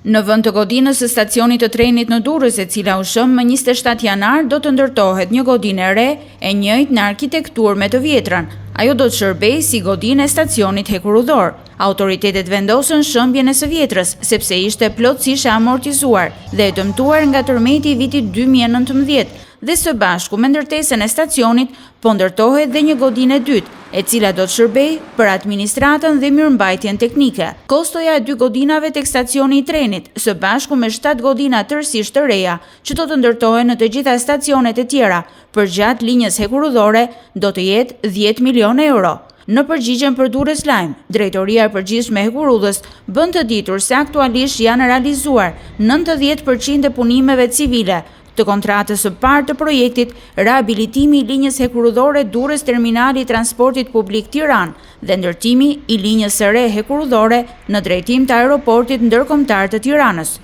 Në vend të godinës së stacionit të trenit në Durrës, e cila u shemb më 27 janar, do të ndërtohet një godinë e re, e njëjtë në arkitekturë me të vjetrën. Ajo do të shërbejë si godinë e stacionit hekurudhor. Autoritetet vendosën shembjen e së vjetrës, sepse ishte plotësisht e amortizuar dhe e dëmtuar nga tërmeti i vitit 2019 dhe së bashku me ndërtesën e stacionit po ndërtohet dhe një godinë e dytë, e cila do të shërbejë për administratën dhe mirëmbajtjen teknike. Kostoja e dy godinave tek stacioni i trenit, së bashku me shtatë godina tërësisht të reja, që do të ndërtohen në të gjitha stacionet e tjera përgjatë linjës hekurudhore, do të jetë 10 milionë euro. Në përgjigjen për Durrës Lajm, Drejtoria e Përgjithshme e Hekurudhës bën të ditur se aktualisht janë realizuar 90% e punimeve civile të kontratës së parë të projektit Rehabilitimi i linjës hekurudhore Durrës Terminali i Transportit Publik Tiranë dhe ndërtimi i linjës së re hekurudhore në drejtim të Aeroportit Ndërkombëtar të Tiranës.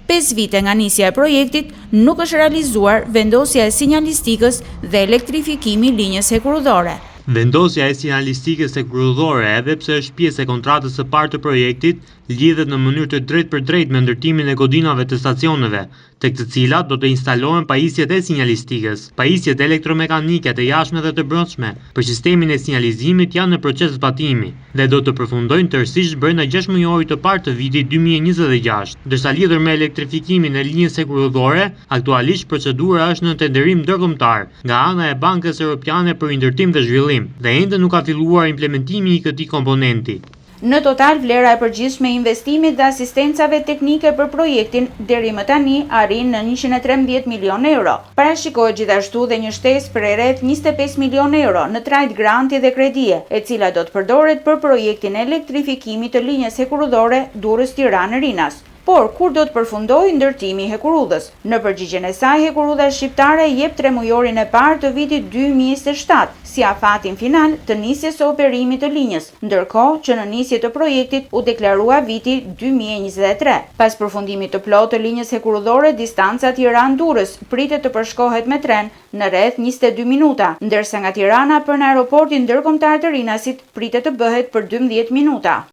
Pesë vite nga nisja e projektit, nuk është realizuar vendosja e sinjalistikës dhe elektrifikimi i linjës hekurudhore. Vendosja e sinjalistikës hekurudhore, edhe pse është pjesë e kontratës së parë të projektit, lidhet në mënyrë të drejtpërdrejtë me ndërtimin e godinave të stacioneve, tek të cilat do të instalohen pajisjet e sinjalistikës. Pajisjet elektromekanike të jashtme dhe të brendshme për sistemin e sinjalizimit janë në proces zbatimi dhe do të përfundojnë tërësisht brenda gjashtëmujorit të parë të vitit 2026. Ndërsa lidhur me elektrifikimin e linjës hekurudhore, aktualisht procedura është në tenderim ndërkombëtar nga ana e Bankës Europiane për Rindërtim dhe Zhvillim dhe ende nuk ka filluar implementimi i këtij komponenti. Në total, vlera e përgjithshme e investimit dhe asistencave teknike për projektin deri më tani arrin në 113 milionë euro. Parashikohet gjithashtu dhe një shtesë prej rreth 25 milionë euro në trajtë granti dhe kredie, e cila do të përdoret për projektin e elektrifikimit të linjës hekurudhore Durrës-Tiranë-Rinas. Por, kur do të përfundojë ndërtimi i hekurudhës? Në përgjigjen e saj, Hekurudha Shqiptare jep tremujorin e parë të vitit 2027 si afatin final të nisjes së operimit të linjës, ndërkohë që në nisje të projektit u deklarua viti 2023. Pas përfundimit të plotë të linjës hekurudhore, distanca Tiranë-Durrës pritet të përshkohet me tren në rreth 22 minuta, ndërsa nga Tirana për në aeroportin ndërkombëtar të Rinasit pritet të bëhet për 12 minuta.